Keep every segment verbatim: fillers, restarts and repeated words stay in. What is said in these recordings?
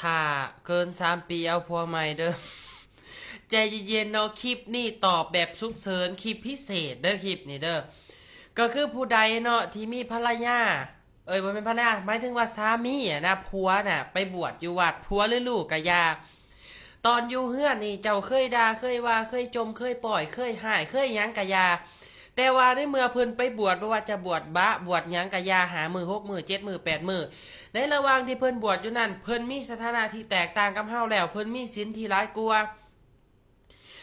ถ้าเกินสามปีเอาผัวใหม่เด้อ ใจเย็นๆเนาะ คลิปนี้ตอบแบบสุกเสิน คลิปพิเศษเด้อ คลิปนี้เด้อ ก็คือผู้ใดเนาะที่มีภรรยา เอ้ย บ่แม่นภรรยา หมายถึงว่าสามีอะนะ ผัวน่ะ ไปบวชอยู่วัด ผัวหรือลูกกะอย่า ตอนอยู่เฮือนนี่เจ้าเคยด่า เคยว่า เคยจ่ม เคยป้อย เคยฮ้าย เคยหยังกะอย่า แต่ว่าในเมื่อเพิ่นไปบวช บ่ว่าจะบวชบะ บวชหยังกะอย่า ห้ามื้อ หกมื้อ เจ็ดมื้อ แปดมื้อ ในระหว่างที่เพิ่นบวชอยู่นั่น เพิ่นมีสถานะที่แตกต่างกับเฮาแล้ว เพิ่นมีศีลที่หลายกว่า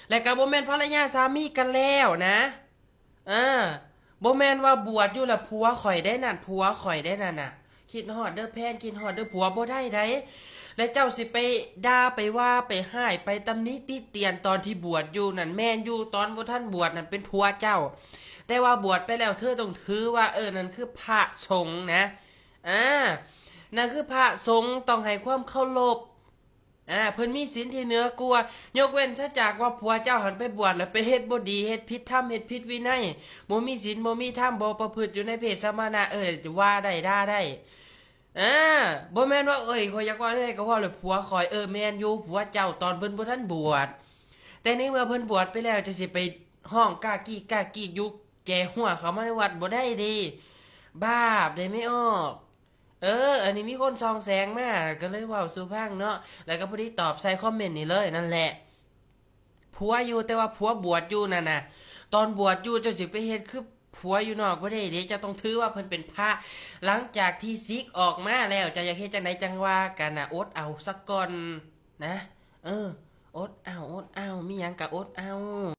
และก็บ่แม่นภรรยาสามีกันแล้วนะ เออ บ่แม่นว่าบวชอยู่แล้วผัวข่อยได้นั่น ผัวข่อยได้นั่นน่ะ คิดฮอดเด้อแพน คิดฮอดเด้อ ผัวบ่ได้ได และเจ้าสิไปด่า ไปว่า ไปฮ้าย ไปตำหนิติเตียนตอนที่บวชอยู่นั่น แม่นอยู่ ตอนบ่ทันบวชนั่นเป็นผัวเจ้า แต่ว่าบวชไปแล้วเธอต้องถือว่า เออ นั่นคือพระสงฆ์นะ อ่า นั่นคือพระสงฆ์ ต้องให้ความเคารพ อ่า เพิ่นมีศีลที่เหนือกว่า ยกเว้นซะจากว่าผัวเจ้าหั้นไปบวชแล้วไปเฮ็ดบ่ดี เฮ็ดผิดธรรม เฮ็ดผิดวินัย บ่มีศีล บ่มีธรรม บ่ประพฤติอยู่ในเพศสมณะ เออ จะว่าได้ ด่าได้ อ่า บ่แม่นว่า เอ้ย ข้อยอยากเว้าได้ก็เว้าเลย ผัวข่อย เออ แม่นอยู่ ผัวเจ้าตอนเพิ่นบ่ทันบวช แต่ในเมื่อเพิ่นบวชไปแล้ว จะสิไปฮ้องก้ากี้ก้ากี้อยู่แก่หัวเข้ามาในวัดบ่ได้เด้ บาปเด้แม่ออก เออ อันนี้มีคนส่องแสงมา ก็เลยเว้าสู่ฟังเนาะ แล้วก็พอดีตอบใส่คอมเมนต์นี่เลย นั่นแหละ ผัวอยู่ แต่ว่าผัวบวชอยู่นั่นน่ะ ตอนบวชอยู่เจ้าสิไปเฮ็ดคือผัวอยู่นอกบ่ได้เด้ เจ้าต้องถือว่าเพิ่นเป็นพระ หลังจากที่สึกออกมาแล้ว เจ้าอยากเฮ็ดจั่งใดจั่งว่ากันน่ะ อดเอาซะก่อนนะ เออ อดเอา อดเอา มีหยังก็อดเอา